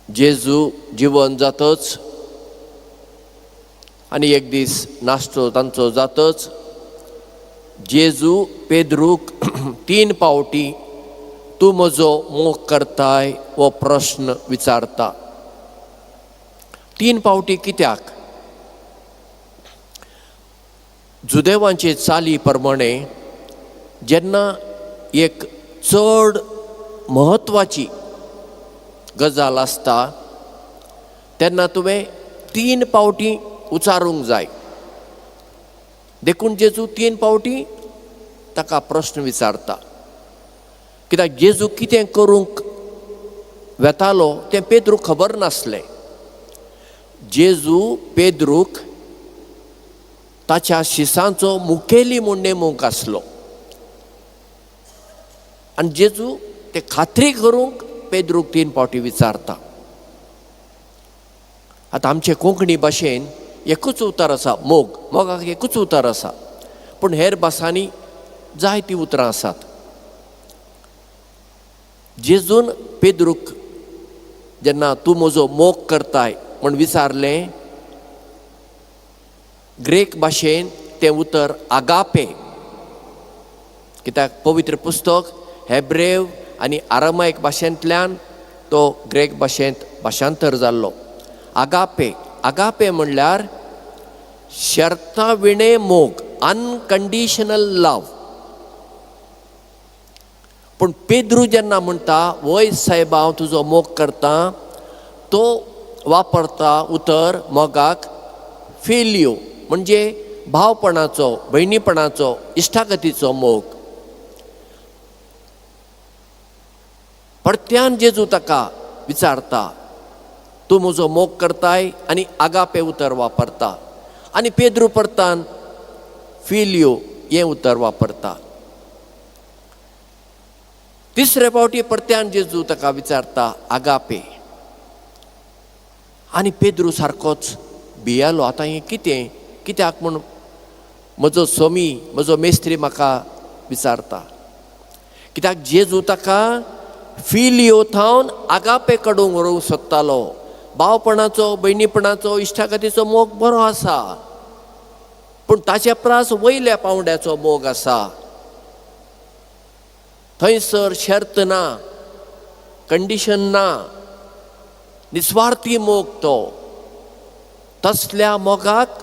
जेजू जिवन जातच आनी एक दीस नाश्तो तांचो जातच जेजू पेद्रूक 3 पावटी तूं म्हजो मोग करताय हो प्रस्न विचारता. 3 पावटी कित्याक? जुदेवांचे चाली प्रमाणे जेन्ना एक चड म्हत्वाची गजाल आसता तेन्ना तुवें 3 पावटी उचारूंक जाय. देखून जेजू 3 पावटी ताका प्रस्न विचारता. कित्याक जेजू कितें करूंक वेतालो तें पेद्रूक खबर नासलें. जेजू पेद्रूक ताच्या शिसांचो मुखेली म्हूण नेमूंक आसलो आनी जेजू ते खात्री करूंक पेद्रूक 3 पावटी विचारता. आतां आमचे कोंकणी भाशेन एकूच उतर आसा, मोग. मोगाक एकूच उतर आसा, पूण हेर भासांनी जायतीं उतरां आसात. जेजून पेद्रूक जेन्ना तूं म्हजो मोग करताय म्हूण विचारलें, ग्रीक भाशेन तें उतर आगापे. कित्याक पवित्र पुस्तक हेब्रेव आनी आरामायक भाशेंतल्यान तो ग्रीक भाशेंत भाशांतर जाल्लो. आगापे, आगापे म्हणल्यार शर्ता विणे मोग, अनकंडिशनल लव. पूण पेद्रू जेन्ना म्हणटा वय सायबा हांव तुजो मोग करता, तो वापरता उतर मोगाक फेलियो, म्हणजे भावपणाचो, भयणीपणाचो, इश्टागतीचो मोग. परत्यान जेजू ताका विचारता तूं म्हजो मोग करताय आनी आगापे उतर वापरता आनी पेद्रू परतान फिलियो हें उतर वापरता. तिसरे फावटी परत्यान जेजू ताका विचारता आगापे आनी पेद्रू सारकोच भियेलो. आतां हें कितें, कित्याक म्हूण म्हजो सोमी, म्हजो मेस्त्री म्हाका विचारता? कित्याक जेजू ताका फिलियो थावन आगापे कडून व्हरूंक सोदतालो. भावपणाचो, भयणीपणाचो, इश्टागतीचो मोग बरो आसा, पूण ताचे प्रास वयल्या पांवड्याचो मोग आसा. थंयसर शर्त ना, कंडिशन ना, निस्वार्थी मोग तो. तसल्या मोगाक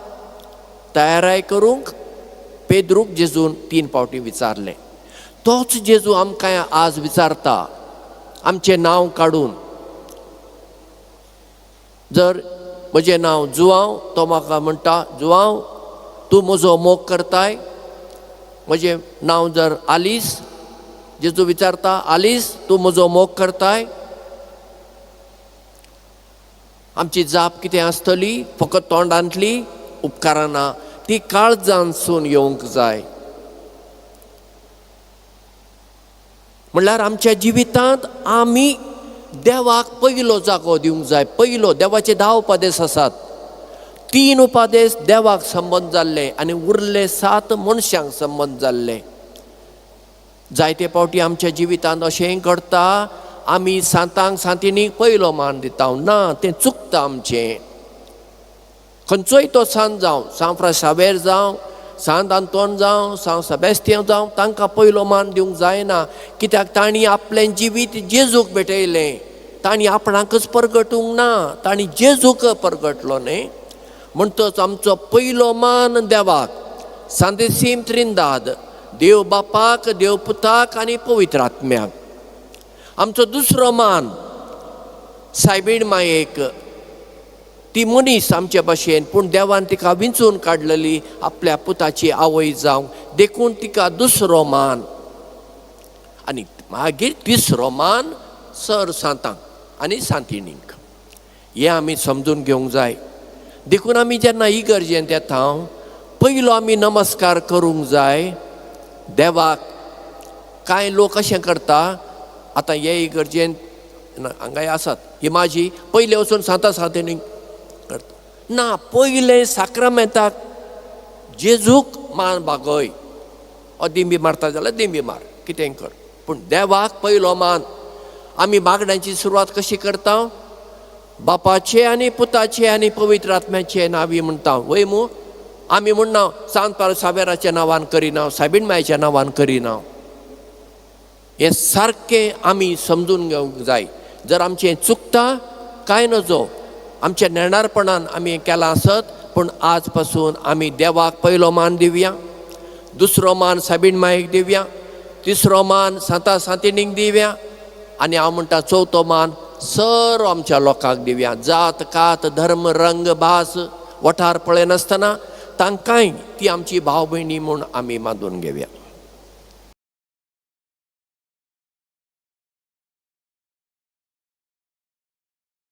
तयाराय करूंक पेद्रूक जेजून 3 पावटी विचारलें. तोच जेजू आमकां आज विचारता आमचें नांव काडून. जर म्हजें नांव जुआंव, तो म्हाका म्हणटा जुआंव तूं म्हजो मोग करताय. म्हजें नांव जर आलीस, जेजू विचारता आलीस तूं म्हजो मोग करताय. आमची जाप कितें आसतली? फकत तोंडांतली उपकाराना, ती काळजांतसून येवंक जाय. म्हणल्यार आमच्या जिवितांत आमी देवाक पयलो जागो दिवंक जाय. पयलो देवाचे 10 उपादेश आसात, 3 उपादेश देवाक संबंद जाल्ले आनी उरले 7 मनशांक संबंद जाल्ले. जायते फावटी आमच्या जिवितांत अशेंय घडटा, आमी सांतांक सांतिणीक पयलो मान दिता. ना, तें चुकता आमचें. खंयचोय तो सांत जावं, सांत फ्रांस शावेर जावं, सांत आंतोन जावं, सांत सेबेस्तियांव जावं, तांकां पयलो मान दिवंक जायना. कित्याक तांणी आपलें जिवीत जेजूक भेटयलें. तांणी आपणाकच परगटूंक ना, तांणी जेजूक परगटलो न्ही. म्हणटच आमचो पयलो मान देवाक, सांतेसीम त्रिंदाद, देव बापाक, देव पुताक आनी पवित्र आत्म्याक. आमचो दुसरो मान सायबीण मायेक. ती मनीस आमचे भाशेन, पूण देवान तिका विंचून काडलेली आपल्या पुताची आवय जावंक, देखून तिका दुसरो मान. आनी मागीर तिसरो मान सर सांतांक आनी सांतिणींक. हें आमी समजून घेवंक जाय. देखून आमी जेन्ना इगर्जेंत येता पयलो आमी नमस्कार करूंक जाय देवाक. कांय लोक अशें करता, आतां हे इगर्जेंत हांगाय आसात ही माझी, पयले वचून सांता सांतिणींक करता. ना, पयलें साक्रामेंताक जेजूक मान बागय. ओ दिंबी मारता जाल्यार दिंबी मार, कितें कर, पूण देवाक पयलो मान. आमी मागण्यांची सुरवात कशी करता? बापाचे आनी पुताचे आनी पवित्र आत्म्याचे नांवी म्हणटा वय मू. आमी म्हणना सांत पावल सावेराच्या नांवान करिना, सायबीण मायच्या नांवान करिना. हें सारकें आमी समजून घेवंक जाय. जर आमचें चुकता कांय नजो, आमच्या नेणारपणान आमी हें केलां आसत, पूण आज पासून आमी देवाक पयलो मान दिवया, दुसरो मान सायबीण मायेक दिवया, तिसरो मान सांता सांतिणीक दिवया, आनी हांव म्हणटा चवथो मान सर्व आमच्या लोकांक दिवया. जात कात धर्म रंग भास वठार पळयनासतना तांकांय ती आमची भाव भयणी म्हूण आमी मानून घेवया.